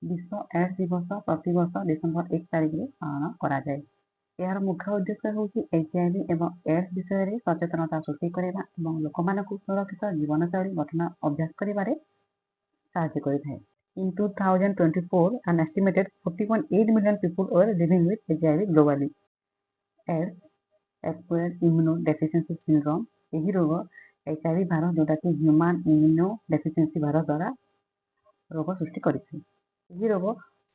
ବିଶ୍ୱ ଏଡ୍ସ ଦିବସ ପ୍ରତିବର୍ଷ ଡିସେମ୍ବର 1 ତାରିଖରେ ପାଳନ କରାଯାଏ। ଏହାର ମୁଖ୍ୟ ଉଦ୍ଦେଶ୍ୟ ହେଉଛି HIV ଏବଂ ଏଡ୍ସ ବିଷୟରେ ସଚେତନତା ସୃଷ୍ଟି କରିବା ଏବଂ ଲୋକମାନଙ୍କୁ ସୁରକ୍ଷିତ ଜୀବନଶୈଳୀ ଗଠନ ଅଭ୍ୟାସ କରିବାରେ ସାହାଯ୍ୟ କରିଥାଏ। In 2024, an estimated 40.8 million people were living with HIV globally. AIDS, Acquired Immunodeficiency Syndrome, ଏହି ରୋଗ HIV virus, ଯେଉଁଟାକି ହ୍ୟୁମାନ ଇମ୍ୟୁନୋ ଡେଫିସିଏନ୍ସି ଭାଇରସ ଦ୍ୱାରା ରୋଗ ସୃଷ୍ଟି କରିଥାଏ। ଏହି ରୋଗ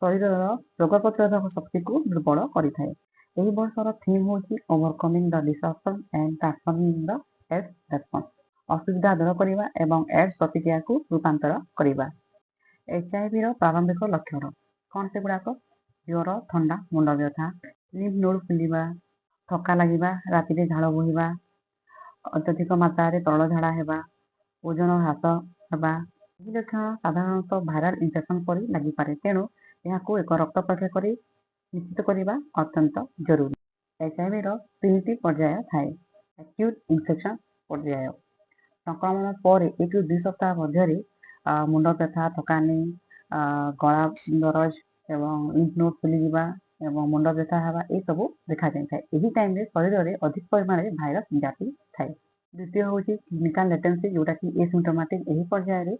ଶରୀରର ରୋଗ ପ୍ରତିରୋଧକ ଶକ୍ତିକୁ ଦୁର୍ବଳ କରିଥାଏ। ଏହି ବର୍ଷର ଥିମ୍ ହେଉଛି "Overcoming the Disruption and Transforming the AIDS Response", ଅସୁବିଧା ଦୂର କରିବା ଏବଂ ଏଡ୍ସ ପ୍ରତିକ୍ରିୟାକୁ ରୂପାନ୍ତର କରିବା। HIV ର ପ୍ରାରମ୍ଭିକ ଲକ୍ଷଣ କ'ଣ ସେଗୁଡ଼ାକ? ଜ୍ୱର, ଥଣ୍ଡା, ମୁଣ୍ଡ ବ୍ୟଥା, ଲିମ୍ଫ ନୋଡ୍ ଫୁଲିବା, ଥକ୍କା ଲାଗିବା, ରାତିରେ ଝାଳ ବୋହିବା, ଅତ୍ୟଧିକ ମାତ୍ରାରେ ତରଳ ଝାଡ଼ା ହେବା, ଓଜନ ହ୍ରାସ ହେବା। ଏହି ଲକ୍ଷଣ ସାଧାରଣତଃ ଭାଇରାଲ ଇନଫେକ୍ସନ ପରି ଲାଗିପାରେ। ତେଣୁ ଏହାକୁ ଏକ ରକ୍ତ ପରୀକ୍ଷା କରି ନିଶ୍ଚିତ କରିବା ଅତ୍ୟନ୍ତ ଜରୁରୀ। HIV ର ତିନିଟି ପର୍ଯ୍ୟାୟ ଥାଏ। ଆକ୍ୟୁଟ୍ ଇନଫେକ୍ସନ ପର୍ଯ୍ୟାୟ: ସଂକ୍ରମଣ ପରେ 1ରୁ 2 ସପ୍ତାହ ମଧ୍ୟରେ ମୁଣ୍ଡ ବ୍ୟଥା, ଥକାନି, ଗଳା ଦରଜ ଏବଂ ଲିମ୍ଫ ନୋଡ୍ ଫୁଲିଯିବା ଏବଂ ମୁଣ୍ଡ ବ୍ୟଥା ହେବା, ଏସବୁ ଦେଖାଯାଇଥାଏ। ଏହି ଟାଇମରେ ଶରୀରରେ ଅଧିକ ପରିମାଣରେ ଭାଇରସ ବ୍ୟାପିଥାଏ। ଦ୍ୱିତୀୟ ହେଉଛି କ୍ଲିନିକାଲ ଲେଟେନ୍ସି, ଯୋଉଟାକି ଏସିମ୍ପଟୋମାଟିକ। ଏହି ପର୍ଯ୍ୟାୟରେ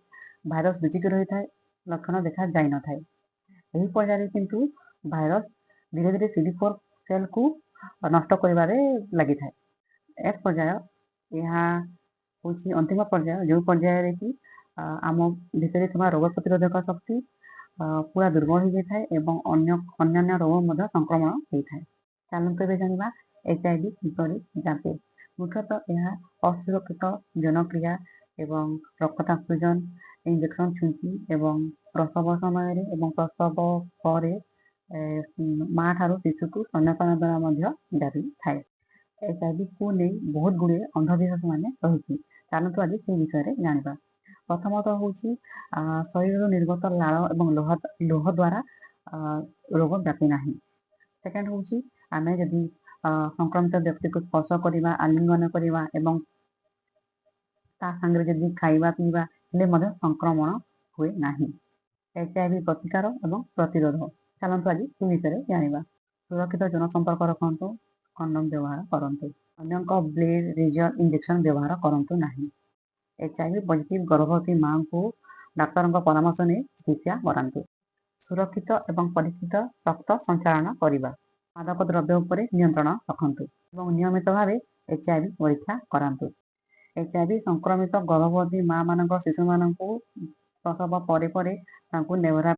ଭାଇରସ ଲୁଚିକି ରହିଥାଏ, ଲକ୍ଷଣ ଦେଖା ଯାଇନଥାଏ। ଏହି ପର୍ଯ୍ୟାୟରେ କିନ୍ତୁ ଭାଇରସ ଧୀରେ ଧୀରେ CD4 ସେଲକୁ ନଷ୍ଟ କରିବାରେ ଲାଗିଥାଏ। ଏସ୍ ପର୍ଯ୍ୟାୟ: ଏହା ହେଉଛି ଅନ୍ତିମ ପର୍ଯ୍ୟାୟ, ଯେଉଁ ପର୍ଯ୍ୟାୟରେ କି ଆମ ଭିତରେ ଥିବା ରୋଗ ପ୍ରତିରୋଧକ ଶକ୍ତି ପୁରା ଦୁର୍ବଳ ହେଇଯାଇଥାଏ ଏବଂ ଅନ୍ୟାନ୍ୟ ରୋଗ ମଧ୍ୟ ସଂକ୍ରମଣ ହେଇଥାଏ। ଚାଲନ୍ତୁ ଏବେ ଜାଣିବା HIV କିପରି ବ୍ୟାପେ। ମୁଖ୍ୟତଃ ଏହା ଅସୁରକ୍ଷିତ ଯୌନକ୍ରିୟା ଏବଂ ରକ୍ତ ଟ୍ରାନ୍ସଫ୍ୟୁଜନ, ଇଞ୍ଜେକ୍ସନ, ଛୁଞ୍ଚି ଏବଂ ପ୍ରସବ ସମୟରେ ଏବଂ ପ୍ରସବ ପରେ ମା ଠାରୁ ଶିଶୁକୁ ସ୍ତନ୍ୟପାନ ଦ୍ୱାରା ମଧ୍ୟ ବ୍ୟାପିଥାଏ। HIV କୁ ନେଇ ବହୁତ ଗୁଡ଼ିଏ ଅନ୍ଧବିଶ୍ୱାସ ମାନେ ରହିଛି। ଚାଲନ୍ତୁ ଆଜି ସେ ବିଷୟରେ ଜାଣିବା। ପ୍ରଥମତଃ ହେଉଛି ଶରୀରରୁ ନିର୍ଗତ ଲାଳ ଏବଂ ଲୁହ ଦ୍ୱାରା ରୋଗ ବ୍ୟାପେ ନାହିଁ। ସେକେଣ୍ଡ ହେଉଛି ଆମେ ଯଦି ସଂକ୍ରମିତ ବ୍ୟକ୍ତିକୁ ସ୍ପର୍ଶ କରିବା, ଆଲିଙ୍ଗନ କରିବା ଏବଂ ତା ସାଙ୍ଗରେ ଯଦି ଖାଇବା ପିଇବା ହେଲେ ମଧ୍ୟ ସଂକ୍ରମଣ ହୁଏ ନାହିଁ। HIV ପ୍ରତିକାର ଏବଂ ପ୍ରତିରୋଧ, ଚାଲନ୍ତୁ ଆଜି ସେ ବିଷୟରେ ଜାଣିବା। ସୁରକ୍ଷିତ ଯୌନ ସମ୍ପର୍କ ରଖନ୍ତୁ, କଣ୍ଡମ ବ୍ୟବହାର କରନ୍ତୁ। ଅନ୍ୟଙ୍କ ବ୍ଲେଡ୍, ରେଜର, ଇଞ୍ଜେକ୍ସନ ବ୍ୟବହାର କରନ୍ତୁ ନାହିଁ। HIV positive ଗର୍ଭବତୀ ମାଙ୍କୁ ଡାକ୍ତରଙ୍କ ପରାମର୍ଶ ନେଇ ଚିକିତ୍ସା କରାନ୍ତୁ। ସୁରକ୍ଷିତ ଏବଂ ପରୀକ୍ଷିତ ରକ୍ତ ସଞ୍ଚାଳନ କରିବା। ମାଦକ ଦ୍ରବ୍ୟ ଉପରେ ନିୟନ୍ତ୍ରଣ ରଖନ୍ତୁ ଏବଂ ନିୟମିତ ଭାବେ HIV ପରୀକ୍ଷା କରାନ୍ତୁ। HIV ସଂକ୍ରମିତ ଗର୍ଭବତୀ ମା ମାନଙ୍କ ଶିଶୁମାନଙ୍କୁ ପ୍ରସବ ପରେ ପରେ ତାଙ୍କୁ ନେଭରା